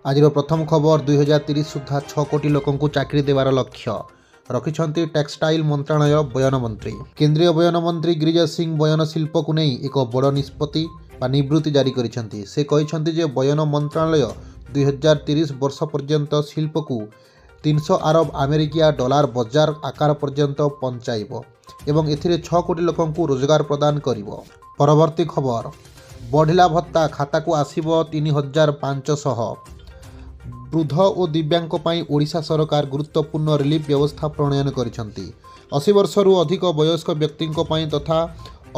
ଆଜିର ପ୍ରଥମ ଖବର, 2030 ସୁଦ୍ଧା 6 କୋଟି ଲୋକଙ୍କୁ ଚାକିରି ଦେବାର ଲକ୍ଷ୍ୟ ରଖିଛନ୍ତି ଟେକ୍ସଟାଇଲ ମନ୍ତ୍ରଣାଳୟ ବୟନ ମନ୍ତ୍ରୀ। କେନ୍ଦ୍ରୀୟ ବୟନ ମନ୍ତ୍ରୀ ଗିରିରାଜ ସିଂ ବୟନ ଶିଳ୍ପକୁ ନେଇ ଏକ ବଡ଼ ନିଷ୍ପତ୍ତି ବା ବିବୃତ୍ତି ଜାରି କରିଛନ୍ତି। ସେ କହିଛନ୍ତି ଯେ ବୟନ ମନ୍ତ୍ରଣାଳୟ 2030 ବର୍ଷ ପର୍ଯ୍ୟନ୍ତ ଶିଳ୍ପକୁ 300 ଆରବ ଆମେରିକୀୟ ଡଲାର ବଜାର ଆକାର ପର୍ଯ୍ୟନ୍ତ ପହଞ୍ଚାଇବ ଏବଂ ଏଥିରେ 6 କୋଟି ଲୋକଙ୍କୁ ରୋଜଗାର ପ୍ରଦାନ କରିବ। ପରବର୍ତ୍ତୀ ଖବର, ବଢ଼ିଲା ଭତ୍ତା, ଖାତାକୁ ଆସିବ 3500। ବୃଦ୍ଧ ଓ ଦିବ୍ୟାଙ୍ଗଙ୍କ ପାଇଁ ଓଡ଼ିଶା ସରକାର ଗୁରୁତ୍ୱପୂର୍ଣ୍ଣ ରିଲିଫ୍ ବ୍ୟବସ୍ଥା ପ୍ରଣୟନ କରିଛନ୍ତି। 80 ବର୍ଷରୁ ଅଧିକ ବୟସ୍କ ବ୍ୟକ୍ତିଙ୍କ ପାଇଁ ତଥା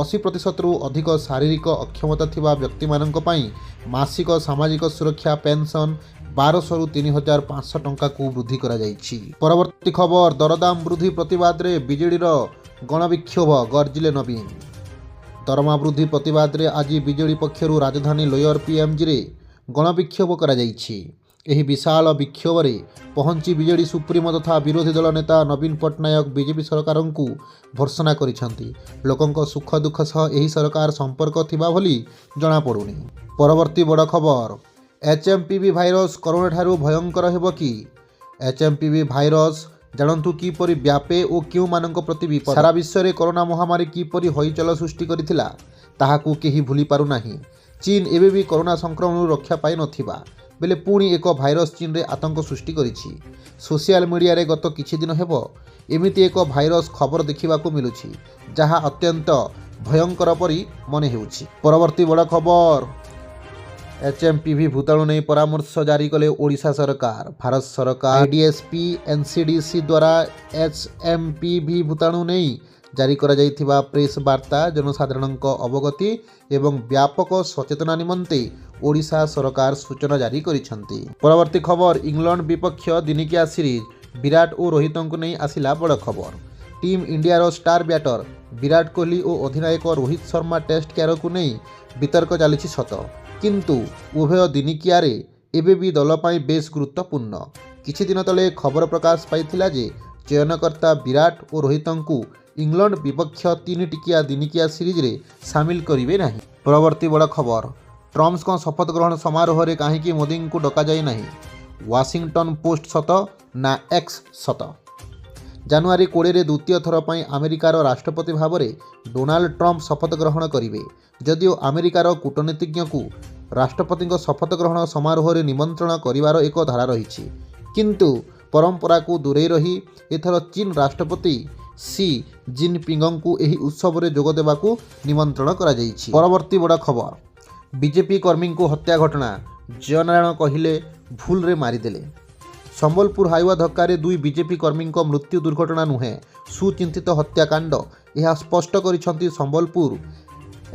80 ପ୍ରତିଶତରୁ ଅଧିକ ଶାରୀରିକ ଅକ୍ଷମତା ଥିବା ବ୍ୟକ୍ତିମାନଙ୍କ ପାଇଁ ମାସିକ ସାମାଜିକ ସୁରକ୍ଷା ପେନ୍ସନ୍ 1200ରୁ 3500 ଟଙ୍କାକୁ ବୃଦ୍ଧି କରାଯାଇଛି। ପରବର୍ତ୍ତୀ ଖବର, ଦରଦାମ ବୃଦ୍ଧି ପ୍ରତିବାଦରେ ବିଜେଡ଼ିର ଗଣବିକ୍ଷୋଭ, ଗର୍ଜିଲେ ନବୀନ। ଦରମା ବୃଦ୍ଧି ପ୍ରତିବାଦରେ ଆଜି ବିଜେଡି ପକ୍ଷରୁ ରାଜଧାନୀ ଲୋୟର ପିଏମ୍ଜିରେ ଗଣବିକ୍ଷୋଭ କରାଯାଇଛି। ଏହି ବିଶାଳ ବିକ୍ଷୋଭରେ ପହଞ୍ଚି ବିଜେଡି ସୁପ୍ରିମୋ ତଥା ବିରୋଧୀ ଦଳ ନେତା ନବୀନ ପଟ୍ଟନାୟକ ବିଜେପି ସରକାରଙ୍କୁ ଭର୍ତ୍ସନା କରିଛନ୍ତି। ଲୋକଙ୍କ ସୁଖ ଦୁଃଖ ସହ ଏହି ସରକାର ସମ୍ପର୍କ ଥିବା ଭଳି ଜଣାପଡ଼ୁନି। ପରବର୍ତ୍ତୀ ବଡ଼ ଖବର, ଏଚ୍ଏମ୍ପିଭି ଭାଇରସ କରୋନାଠାରୁ ଭୟଙ୍କର ହେବ କି? ଏଚ୍ଏମ୍ପିଭି ଭାଇରସ, ଜାଣନ୍ତୁ କିପରି ବ୍ୟାପେ ଓ କେଉଁମାନଙ୍କ ପ୍ରତି ବିପଦ। ସାରା ବିଶ୍ୱରେ କରୋନା ମହାମାରୀ କିପରି ହଇଚଇ ସୃଷ୍ଟି କରିଥିଲା, ତାହାକୁ କେହି ଭୁଲି ପାରୁନାହିଁ। ଚୀନ ଏବେ ବି କରୋନା ସଂକ୍ରମଣରୁ ରକ୍ଷା ପାଇନଥିବା ବେଳେ ପୁଣି ଏକ ଭାଇରସ ଚୀନରେ ଆତଙ୍କ ସୃଷ୍ଟି କରିଛି। ସୋସିଆଲ ମିଡ଼ିଆରେ ଗତ କିଛି ଦିନ ହେବ ଏମିତି ଏକ ଭାଇରସ ଖବର ଦେଖିବାକୁ ମିଳୁଛି, ଯାହା ଅତ୍ୟନ୍ତ ଭୟଙ୍କର ପରି ମନେ ହେଉଛି। ପରବର୍ତ୍ତୀ ବଡ଼ ଖବର, ଏଚ୍ଏମ୍ପିଭି ଭୂତାଣୁ ନେଇ ପରାମର୍ଶ ଜାରି କଲେ ଓଡ଼ିଶା ସରକାର। ଭାରତ ସରକାର ଆଇଡିଏସ୍ପି ଏନ୍ସିଡିସି ଦ୍ୱାରା ଏଚ୍ଏମ୍ପିଭି ଭୂତାଣୁ ନେଇ ଜାରି କରାଯାଇଥିବା ପ୍ରେସ୍ ବାର୍ତ୍ତା ଜନସାଧାରଣଙ୍କ ଅବଗତି ଏବଂ ବ୍ୟାପକ ସଚେତନା ନିମନ୍ତେ ଓଡ଼ିଶା ସରକାର ସୂଚନା ଜାରି କରିଛନ୍ତି। ପରବର୍ତ୍ତୀ ଖବର, ଇଂଲଣ୍ଡ ବିପକ୍ଷ ଦିନିକିଆ ସିରିଜ୍, ବିରାଟ ଓ ରୋହିତଙ୍କୁ ନେଇ ଆସିଲା ବଡ଼ ଖବର। ଟିମ୍ ଇଣ୍ଡିଆର ଷ୍ଟାର ବ୍ୟାଟର ବିରାଟ କୋହଲି ଓ ଅଧିନାୟକ ରୋହିତ ଶର୍ମା ଟେଷ୍ଟ କ୍ୟାରିୟରକୁ ନେଇ ବିତର୍କ ଚାଲିଛି ସତ, କିନ୍ତୁ ଉଭୟ ଦିନିକିଆରେ ଏବେ ବି ଦଳ ପାଇଁ ବେଶ୍ ଗୁରୁତ୍ୱପୂର୍ଣ୍ଣ। କିଛି ଦିନ ତଳେ ଖବର ପ୍ରକାଶ ପାଇଥିଲା ଯେ ଚୟନକର୍ତ୍ତା ବିରାଟ ଓ ରୋହିତଙ୍କୁ ଇଂଲଣ୍ଡ ବିପକ୍ଷ 3 ଟିକିଆ ଦିନିକିଆ ସିରିଜରେ ସାମିଲ କରିବେ ନାହିଁ। ପରବର୍ତ୍ତୀ ବଡ଼ ଖବର, ଟ୍ରମ୍ପଙ୍କ ଶପଥ ଗ୍ରହଣ ସମାରୋହରେ କାହିଁକି ମୋଦିଙ୍କୁ ଡକାଯାଇ ନାହିଁ? ୱାଶିଂଟନ ପୋଷ୍ଟ ସତ ନା ଏକ୍ସ ସତ? ଜାନୁଆରୀ 20ରେ ଦ୍ୱିତୀୟ ଥର ପାଇଁ ଆମେରିକାର ରାଷ୍ଟ୍ରପତି ଭାବରେ ଡୋନାଲ୍ଡ ଟ୍ରମ୍ପ ଶପଥ ଗ୍ରହଣ କରିବେ। ଯଦିଓ ଆମେରିକାର କୂଟନୀତିଜ୍ଞଙ୍କୁ ରାଷ୍ଟ୍ରପତିଙ୍କ ଶପଥ ଗ୍ରହଣ ସମାରୋହରେ ନିମନ୍ତ୍ରଣ କରିବାର ଏକ ଧାରା ରହିଛି, କିନ୍ତୁ ପରମ୍ପରାକୁ ଦୂରେଇ ରହି ଏଥର ଚୀନ ରାଷ୍ଟ୍ରପତି ସି ଜିନପିଙ୍ଗଙ୍କୁ ଏହି ଉତ୍ସବରେ ଯୋଗ ଦେବାକୁ ନିମନ୍ତ୍ରଣ କରାଯାଇଛି। ପରବର୍ତ୍ତୀ ବଡ଼ ଖବର, ବିଜେପି କର୍ମୀଙ୍କୁ ହତ୍ୟା ଘଟଣା, ଜୟନାରାୟଣ କହିଲେ, ଭୁଲରେ ମାରିଦେଲେ। ସମ୍ବଲପୁର ହାଇୱା ଧକ୍କାରେ ଦୁଇ ବିଜେପି କର୍ମୀଙ୍କ ମୃତ୍ୟୁ ଦୁର୍ଘଟଣା ନୁହେଁ, ସୁଚିନ୍ତିତ ହତ୍ୟାକାଣ୍ଡ। ଏହା ସ୍ପଷ୍ଟ କରିଛନ୍ତି Sambalpur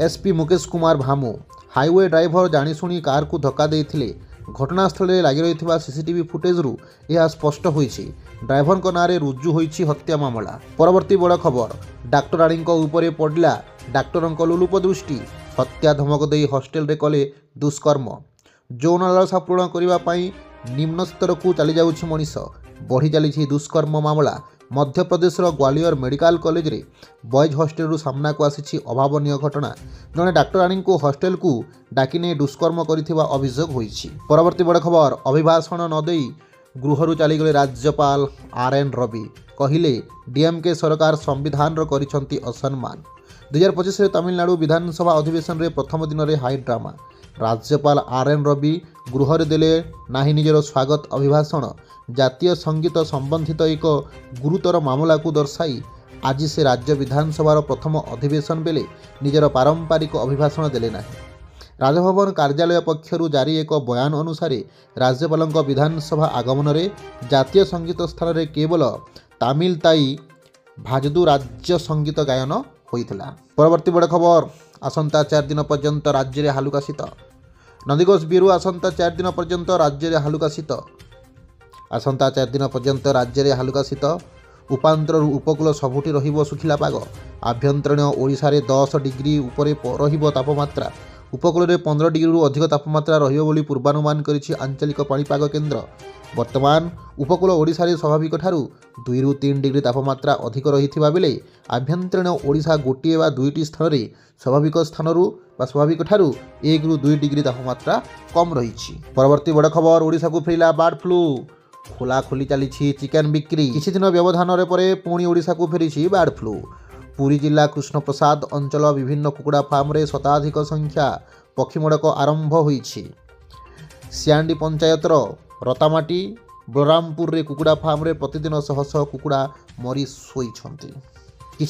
SP Mukesh Kumar Bhamu. Hyva driver ଜାଣିଶୁଣି କାରକୁ ଧକ୍କା ଦେଇଥିଲେ। ଘଟଣାସ୍ଥଳରେ ଲାଗି ରହିଥିବା ସିସିଟିଭି ଫୁଟେଜରୁ ଏହା ସ୍ପଷ୍ଟ ହୋଇଛି। ଡ୍ରାଇଭରଙ୍କ ନାଁରେ ରୁଜୁ ହୋଇଛି ହତ୍ୟା ମାମଲା। ପରବର୍ତ୍ତୀ ବଡ଼ ଖବର, ଡାକ୍ତରାଣୀଙ୍କ ଉପରେ ପଡ଼ିଲା ଡାକ୍ତରଙ୍କ ଲୋଲୁପ ଦୃଷ୍ଟି, ହତ୍ୟା ଧମକ ଦେଇ ହଷ୍ଟେଲରେ କଲେ ଦୁଷ୍କର୍ମ। ଯୌନ ଲାଳସା ପୂରଣ କରିବା ପାଇଁ ନିମ୍ନ ସ୍ତରକୁ ଚାଲିଯାଉଛି ମଣିଷ। ବଢ଼ି ଚାଲିଛି ଦୁଷ୍କର୍ମ ମାମଲା। ମଧ୍ୟପ୍ରଦେଶର ଗ୍ୱାଲିୟର ମେଡିକାଲ କଲେଜରେ ବଏଜ୍ ହଷ୍ଟେଲରୁ ସାମ୍ନାକୁ ଆସିଛି ଅଭାବନୀୟ ଘଟଣା। ଜଣେ ଡାକ୍ତରାଣୀଙ୍କୁ ହଷ୍ଟେଲକୁ ଡାକି ନେଇ ଦୁଷ୍କର୍ମ କରିଥିବା ଅଭିଯୋଗ ହୋଇଛି। ପରବର୍ତ୍ତୀ ବଡ଼ ଖବର, ଅଭିଭାଷଣ ନ ଦେଇ ଗୃହରୁ ଚାଲିଗଲେ ରାଜ୍ୟପାଳ ଆର୍ ଏନ୍ ରବି, କହିଲେ ଡିଏମ୍କେ ସରକାର ସମ୍ବିଧାନର କରିଛନ୍ତି ଅସମ୍ମାନ। 2025ରେ ତାମିଲନାଡୁ ବିଧାନସଭା ଅଧିବେଶନରେ ପ୍ରଥମ ଦିନରେ ହାଇ ଡ୍ରାମା। ରାଜ୍ୟପାଳ ଆର୍ ଏନ୍ ରବି ଗୃହରେ ଦେଲେ ନାହିଁ ନିଜର ସ୍ୱାଗତ ଅଭିଭାଷଣ। ଜାତୀୟ ସଙ୍ଗୀତ ସମ୍ବନ୍ଧିତ ଏକ ଗୁରୁତର ମାମଲାକୁ ଦର୍ଶାଇ ଆଜି ସେ ରାଜ୍ୟ ବିଧାନସଭାର ପ୍ରଥମ ଅଧିବେଶନ ବେଳେ ନିଜର ପାରମ୍ପରିକ ଅଭିଭାଷଣ ଦେଲେ ନାହିଁ। ରାଜଭବନ କାର୍ଯ୍ୟାଳୟ ପକ୍ଷରୁ ଜାରି ଏକ ବୟାନ ଅନୁସାରେ, ରାଜ୍ୟପାଳଙ୍କ ବିଧାନସଭା ଆଗମନରେ ଜାତୀୟ ସଙ୍ଗୀତ ସ୍ଥାନରେ କେବଳ ତାମିଲ ତାଇ ଭାଜଦୁ ରାଜ୍ୟ ସଙ୍ଗୀତ ଗାୟନ ହୋଇଥିଲା। ପରବର୍ତ୍ତୀ ବଡ଼ ଖବର, ଆସନ୍ତା 4 ଦିନ ପର୍ଯ୍ୟନ୍ତ ରାଜ୍ୟରେ ହାଲୁକା ଶୀତ। ନନ୍ଦିଘୋଷ ବ୍ୟୁରୋ, ଆସନ୍ତା 4 ଦିନ ପର୍ଯ୍ୟନ୍ତ ରାଜ୍ୟରେ ହାଲୁକା ଶୀତ। ଆସନ୍ତା 4 ଦିନ ପର୍ଯ୍ୟନ୍ତ ରାଜ୍ୟରେ ହାଲୁକା ଶୀତ। ଉପାନ୍ତରୁ ଉପକୂଳ ସବୁଠି ରହିବ ଶୁଖିଲା ପାଗ। ଆଭ୍ୟନ୍ତରୀଣ ଓଡ଼ିଶାରେ 10 ଡିଗ୍ରୀ ଉପରେ ରହିବ ତାପମାତ୍ରା। ଉପକୂଳରେ 15 ଡିଗ୍ରୀରୁ ଅଧିକ ତାପମାତ୍ରା ରହିବ ବୋଲି ପୂର୍ବାନୁମାନ କରିଛି ଆଞ୍ଚଳିକ ପାଣିପାଗ କେନ୍ଦ୍ର। ବର୍ତ୍ତମାନ ଉପକୂଳ ଓଡ଼ିଶାରେ ସ୍ୱାଭାବିକଠାରୁ 2ରୁ 3 ଡିଗ୍ରୀ ତାପମାତ୍ରା ଅଧିକ ରହିଥିବା ବେଳେ ଆଭ୍ୟନ୍ତରୀଣ ଓଡ଼ିଶା ଗୋଟିଏ ବା ଦୁଇଟି ସ୍ଥାନରେ ସ୍ୱାଭାବିକ ସ୍ଥାନରୁ ବା ସ୍ୱାଭାବିକଠାରୁ 1ରୁ 2 ଡିଗ୍ରୀ ତାପମାତ୍ରା କମ୍ ରହିଛି। ପରବର୍ତ୍ତୀ ବଡ଼ ଖବର, ଓଡ଼ିଶାକୁ ଫେରିଲା ବାର୍ଡ ଫ୍ଲୁ, ଖୋଲାଖୋଲି ଚାଲିଛି ଚିକେନ୍ ବିକ୍ରି। କିଛି ଦିନ ବ୍ୟବଧାନରେ ପରେ ପୁଣି ଓଡ଼ିଶାକୁ ଫେରିଛି ବାର୍ଡ ଫ୍ଲୁ। ପୁରୀ ଜିଲ୍ଲା କୃଷ୍ଣପ୍ରସାଦ ଅଞ୍ଚଳ ବିଭିନ୍ନ କୁକୁଡ଼ା ଫାର୍ମରେ ଶତାଧିକ ସଂଖ୍ୟା ପକ୍ଷୀ ମଡ଼କ ଆରମ୍ଭ ହୋଇଛି। ସିଆଣ୍ଡି ପଞ୍ଚାୟତର ରତାମାଟି ବଳରାମପୁରରେ କୁକୁଡ଼ା ଫାର୍ମରେ ପ୍ରତିଦିନ ଶହ ଶହ କୁକୁଡ଼ା ମରି ଶୋଇଛନ୍ତି।